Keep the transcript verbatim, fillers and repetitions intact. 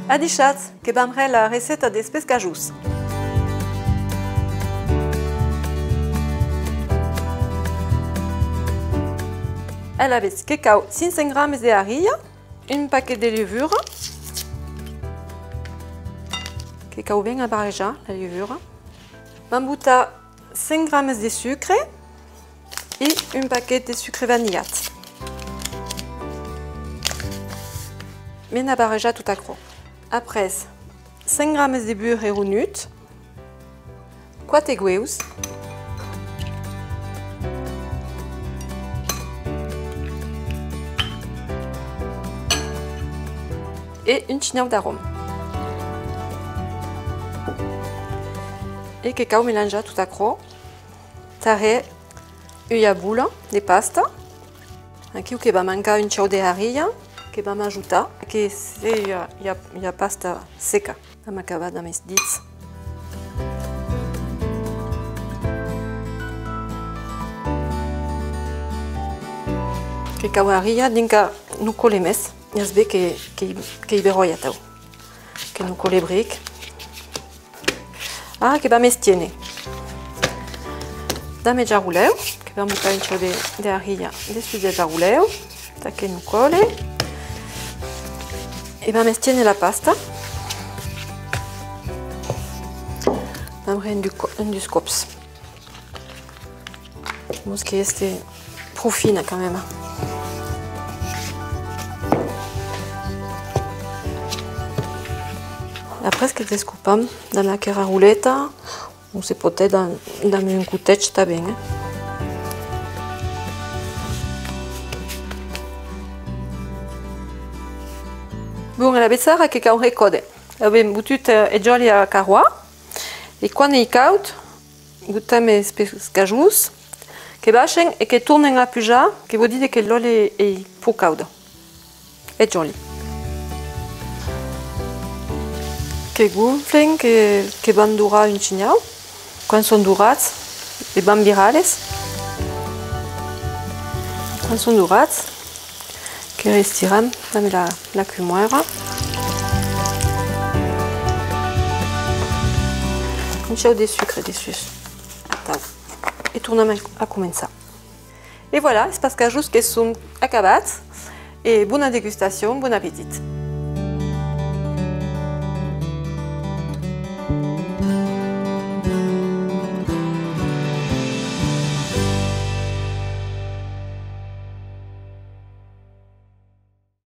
Adishatz, que vam hèr la receta des pescajons. Alavetz, que cau cinc cents grames de harria, un paquet de levura, que cau ben abarrejar la levura. Vam botar cent grames de sucre e un paquet de sucre vanilhat. Ben abarrejar tot aquò. Après, cent grames de burre ronut, quatre uèus e un chinhau d'aròm. E que cau melanjar tot aquò darrèr ua bola de pasta. Aquiu que va mancar un chau de harria, que vam ajustar, que se ua, ua, ua pasta seca. Vam acabar damb es dits. Que cau harria, dinca non còle mès, es ben que, que, que i beròi atau. Que non còle bric. Ara que vam estiéner damb eth jarrolèu, que vam botar un chau de, de harria dessús deth jarrolèu, tà que non còle. E vam estiéner la pasta. Vam hèr un du co-, un dus còps. Mos que èste pro fina, quand même. Après, que descopam damb aquera roleta, o se pòt hèr damb, damb un cotèth tanben, eh. Bon, alavetz ara que cau recòde. Avem botut, eh, eth jòli a carroar, e quan ei caud, botam es pescajons, que baishen e que tornen a pujar, que vòu díder que l'òli ei pro cauda. Eth jòli. Que gonflen, que, que van dorar un shinhau. Quan son dorats, e vam virar-les. Quan son dorats, que restiram damb la, la cumoèra. Un shinhau de sucre dessús. Atau. E tornam a, a començar. E voilà, es pescajons que son acabats. E bona degustacion, bon apetit!